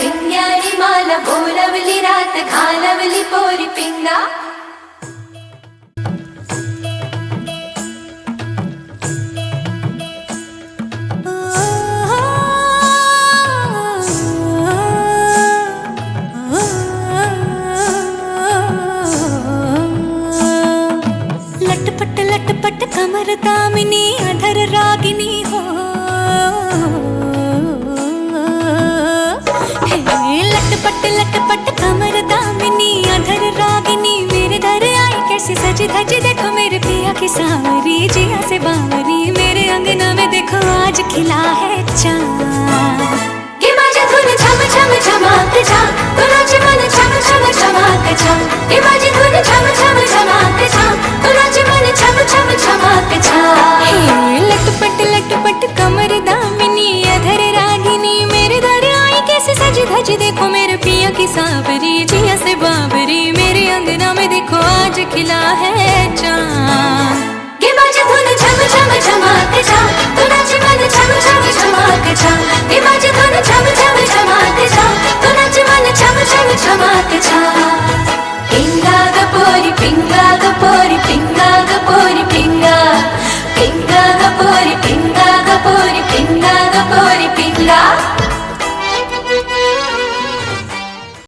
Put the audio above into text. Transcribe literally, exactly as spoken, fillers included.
पिंग्यानी माला बोलवली रात घालवली पोरी पिंगा. लटपट लटपट कमर दामिनी अधर रागिनी हो. हे लटपट लटपट कमर दामिनी अधर रागिनी मेरे दर आई कैसे सज धज देखो मेरे पिया की सांवरी जिया से बावरी मेरे अंगना में देखो आज खिला है चांद. ये माझी धून छम छम छमाक छा. कुणाची मन छम छम छमाक छा. ये माझी धून छम छम छमाक छा. कुणाची मन छम छम छमाक छा. हे लटपट लटपट कमर दामिनी अधर रागिनी मेरे दर आई कैसे सज धज देखो मेरे पिया की सांवरी जिया से बावरी मेरे अंगना में देखो आज खिला है चांद. ये माझी धून छम छम छमाक छा. कुणाची मन छम छम छमाक छा. ये माझी धून छम छम छमाक छा. कुणाची मन छम छम छमाक छा. पिंगा ग पोरी पिंगा ग पोरी पिंगा ग पोरी पिंगा. पिंगा ग पोरी पिंगा ग पोरी पिंगा ग पोरी पिंगा.